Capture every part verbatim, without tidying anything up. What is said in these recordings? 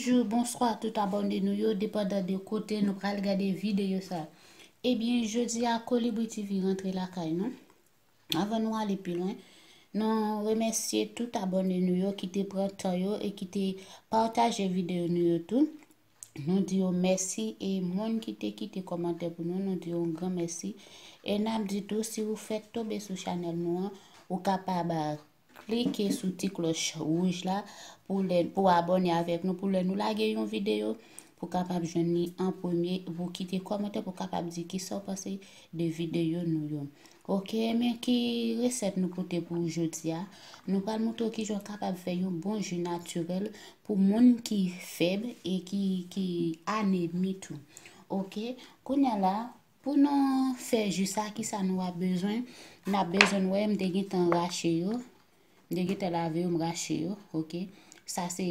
Bonjou, bonswa tout abòne nou yo, depandan de kote nou pral gade videyo sa. Ebyen, jodi a Colibri T V rantre lakay nou. Avan nou ale pi lwen, nou remèsye tout abòne nou yo ki te pran tan yo e ki te pataje videyo nou yo tou. Nou di yo mèsi e moun ki te kite kòmantè pou nou, nou di yo yon gran mèsi. E n ap di tou, si ou fèk tonbe sou chanèl nou an, ou kapab klike sou ti klòch wouj la pou lè, pou abòne avèk nou, pou lè nou lage yon videyo, pou kapab jwenn li an premye, pou kite kòmantè, pou kapab di kisa w panse de videyo nou yo. Oke, men ki resèt nou pote pou jodi a? Nou pral montre w kijan w kapab fè yon bon ji natirèl pou moun ki fèb e ki, ki anemi tou. Oke, kounye a la, pou nou fè ji sa, kisa nou ap bezwen? N ap bezwen, n wè, m te gentan rache yo. M te gentan lave yo, m rache yo, oke. Sa se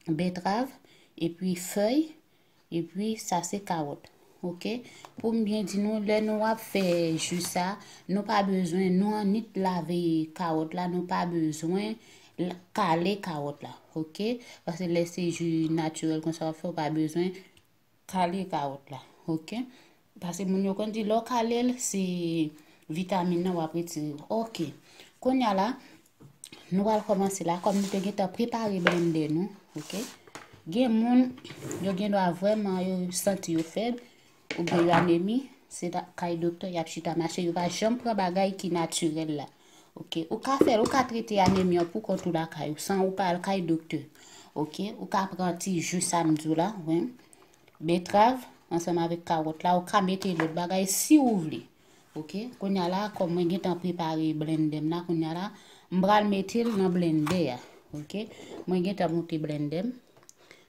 bètrav, epi fèy, epi sa se kawòt, oke. Pou m byen di nou, lè nou ap fè ji sa, nou pa bezwen, nou annik lave kawòt la, nou pa bezwen l-, kale kawòt la, oke. Paske lè se ji natirèl konsa w ap fè, ou pa bezwen kale kawòt la, oke? Paske moun yo konn di lè w kale l, se vitamin nan w ap retire. Oke. Kounye a la, nou pral kòmanse la, kòm nou te gentan prepare blendè nou, oke? Gen moun, yo gen dwa vrèman yo santi yo fèb, oubyen yo anemi, se ta-, kay doktè y ap chita mache, yo pa janm pran bagay ki natirèl la. Oke, ou ka fè l, ou ka trete anemi an pou kont ou lakay ou, san ou pa al kay doktè. Oke, ou ka pran ti ji sa m di w la, wi. Betrav, ansanm avèk kawòt la, ou ka mete lòt bagay si ou vle. Oke, kounye a la, kòm mwen gentan prepare blendè m la, kounye a la, m pral mete l nan blendè a. Oke, mwen gentan moute blendè m.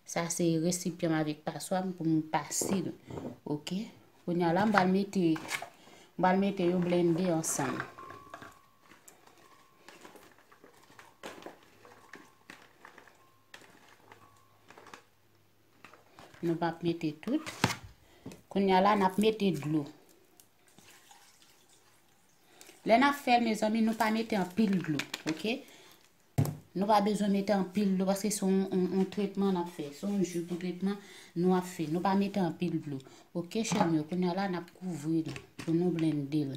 Sa se resipyan m avèk paswa m pou m pase l. Oke, kounye a la, m pral mete, m pral mete yo blende ansanm. Nou p ap mete tout. Kounye a la, n ap mete dlo. Lè n ap fè l, mezanmi, nou pa mete anpil dlo, oke? Nou pa bezwen mete anpil dlo paske se yon, yon, yon tretman n ap fè. Se yon ji pou tretman nou ap fè. Nou pa mete anpil dlo. Oke, cheri m yo, kounye a la, n ap kouvri l pou nou blende l.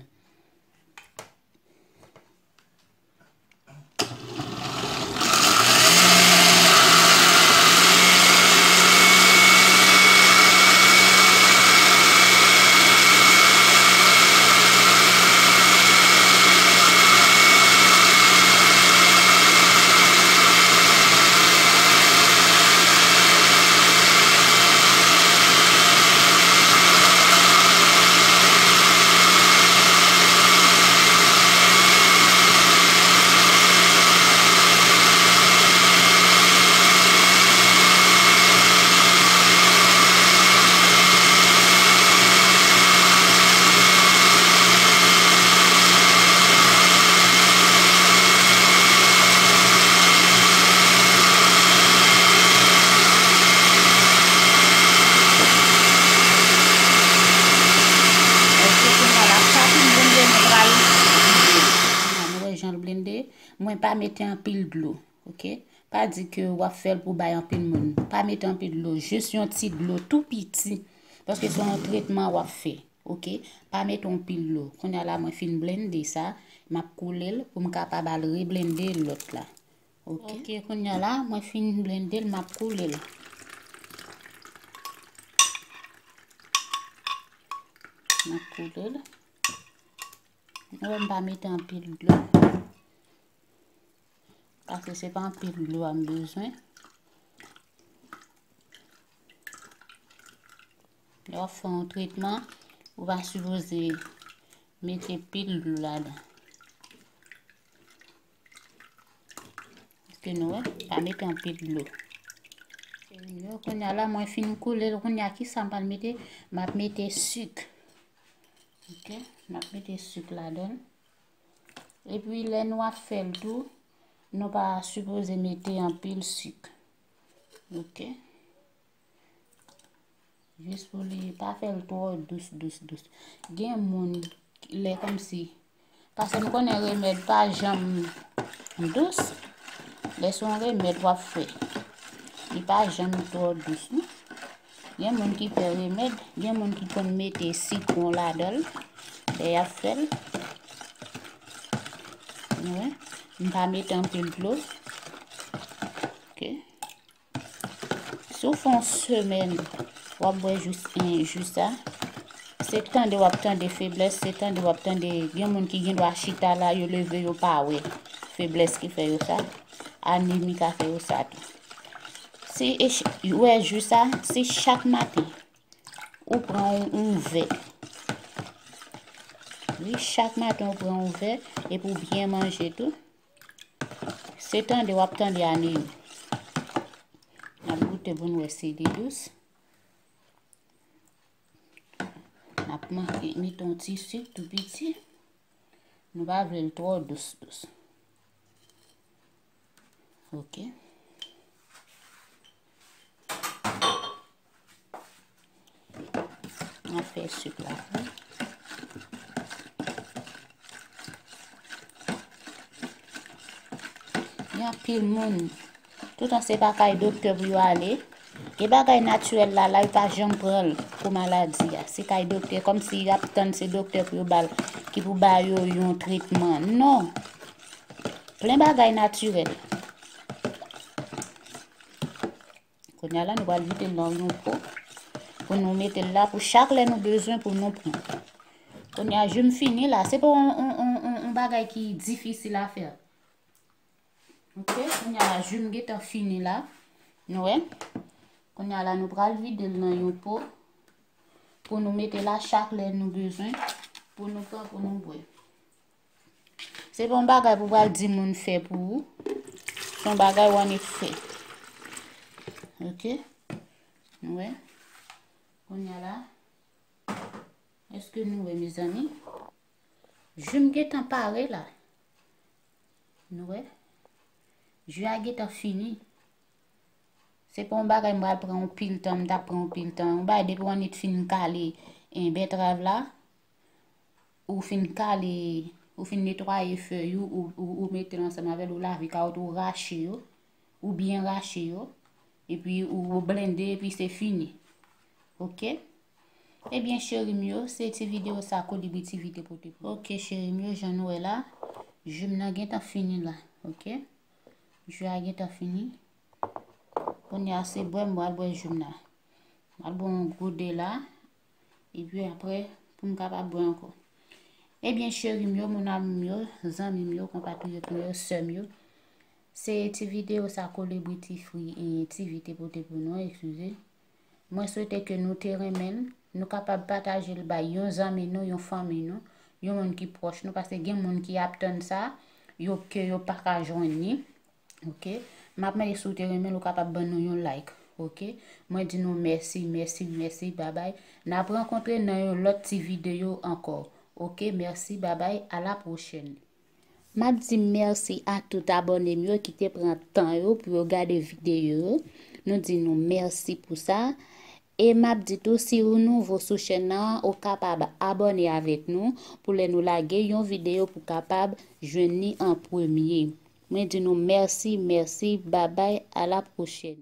Oke, kounye a la, sa fin blende, nou pral vide l. Kounye a, nou wè jan l blende. Mwen pa mete anpil dlo, oke? Pa di ke w ap fè l pou bay anpil moun. Pa mete anpil dlo, jis yon ti dlo tou piti. Paske se yon tretman w ap fè, oke? Pa mete yon pil dlo. Kounye a la, mwen fin blende sa, m ap koule l pou m kapab al reblende lòt la. Oke. Oke, kounye a la, mwen fin blende l, m ap koule l. M ap koule l. Nou wè m pa mete anpil dlo. Paske se pa anpil dlo a m bezwen. Lè w ap fè yon tretman, ou pa sipoze mete pil dlo ladan. Èske nou wè? Pa mete anpil dlo. Kounye a la, mwen fin koule l. Kounye a, kisa m pral mete? M ap mete sik. Oke? M ap mete sik ladan l. Epi, lè nou ap fè l tou, nou pa sipoze mete anpil sik. Oke? Jis pou li pa fè l twò dous, dous, dous. Gen moun, lè kòmsi, paske m konnen remèd pa janm dous. Lè se yon remèd w ap fè, Li pa janm twò dous, non. Gen moun ki fè remèd, gen moun ki konn mete sitwon ladan l, lè y ap fè l. Ou wè? M pa mete anpil dlo. Ok. Si w fè yon semèn, w ap bwè jis, en, ji sa, se tande w ap tande feblès, se tande w ap tande, gen moun ki gen dwa chita la, yo leve, yo pa wè. Feblès ki fè yo sa, anemi ka fè yo sa tou. Si e ch-, w wè ji sa, si chak maten, ou pran yon, yon vè. Wi, chak maten ou pran yon vè, epi ou byen manje tou. Se tande w ap tande anemi. N ap goute pou n wè si li dous. N ap man-, mete yon ti sik tou piti. Nou pa vle l twò dous, dous. Ok. N ap fè sik la fri. Gen anpil moun, toutan se pa kay doktè pou yo ale. Gen bagay natirèl la, la, yo pa janm pran l pou maladi a. Se kay doktè, kòmsi y ap tann se doktè pou yo ba l, ki pou ba yo yon tretman. Non. Plen bagay natirèl. Kounye a la, nou pral vide l nan yon po pou nou mete l la pou chak lè nou bezwen pou nou pran. Kounye a, ji m fini la. Se pa yon, yon, yon, yon, yon bagay ki difisil a fè. Ok, kounye a la, ji m gentan fini la. Nou wè? Kounye a la, nou pral vide l nan yon po pou nou mete la chak lè nou bezwen pou nou pran, pou nou bwè. Se pa yon bagay pou pral di moun fè pou ou. Se yon bagay w annik fè. Ok? Nou wè? Kounye a la. Èske nou wè, mezanmi? Ji m gentan pare la. Nou wè? Ji a gentan fini. Se pa yon bagay m pral pran yon pil tan, m t ap pran yon pil tan. Yon bagay depi w annik fin kale, en, bètrav la, ou fin kale, ou fin netwaye fèy ou, ou, ou, ou mete l ansanm avè l, ou lave kawòt, ou rache yo, ou byen rache yo, epi ou, ou blende, epi se fini. Ok? Ebyen, cheri m yo, se ti videyo sa Kolibri T V te pote pou nou. Ok, cheri m yo, jan nou wè la, ji m nan gentan fini la, ok? Ji a gentan fini. Kounye a, se bwè m pral bwè ji m nan. M pral bwè yon gode la, epi apre, pou m kapab bwè ankò. Ebyen, cheri m yo, mon amour m yo, zanmi m yo, konpatriyòt m yo, sè m yo, se ti videyo sa Kolibri T V, eh, T V te pote pou nou, eskize. Mwen swete ke nou te renmen l, nou kapab pataje l bay yon zanmi nou, yon fanmi nou, yon moun ki pwòch nou, paske gen moun ki ap tann sa, yo, ke yo pa ka jwenn li. Ok? M ap mande si w te renmen l, ou kapab ban nou yon like. Ok? Mwen di nou mèsi, mèsi, mèsi, babay. N ap rankontre nan yon lòt ti videyo ankò. Ok? Mèsi, babay, a la pwochèn. M ap di mèsi a tout abòne m yo ki te pran tan yo pou yo gade videyo yo. Nou di nou mèsi pou sa. E m ap di tou, si ou nouvo sou chèn nan, ou kapab abòne avèk nou pou lè nou lage yon videyo pou kapab jwenn li an premye. Mwen di nou mèsi, mèsi, babay, a la pwochèn.